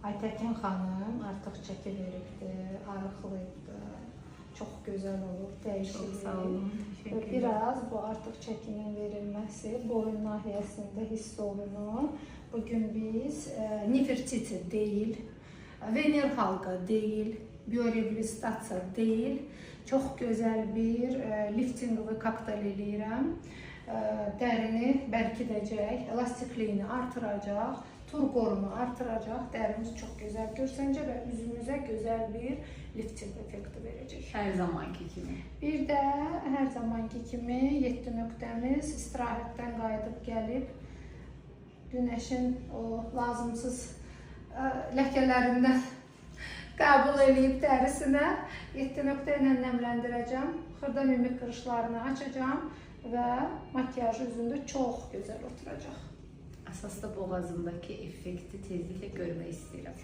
Aytəkin xanım artıq çəki veribdi, arıqlayıbdı. Çox gözəl olub, dəyişiklik. Çox sağ olun. Və biraz bu artıq çəkinin verilməsi boyun nahiyəsində hiss olunur. Bugün biz Nefertiti deyil, Vener halqa deyil, bioreabilitasiya deyil, çox gözəl bir liftinqli kokteyl eləyirəm. Dərini bərkidəcək, elastikliyini artıracaq, turqorunu artıracaq, dərimiz çox gözəl görsənəcək və üzümüzə gözəl bir lifting effekti verəcək. Hər zamanki kimi. Bir də hər zamanki kimi 7 nöqtəmiz istirahətdən qayıdıb gəlib günəşin o lazımsız ləkələrindən qəbul eləyib dərisinə 7 nöqtə ilə nəmləndirəcəm. Xırda mimik qırışlarını açacağam və makyaj üzündə çox gözəl oturacaq. Əsas da boğazımdakı effekti tezliklə görmək istəyirəm.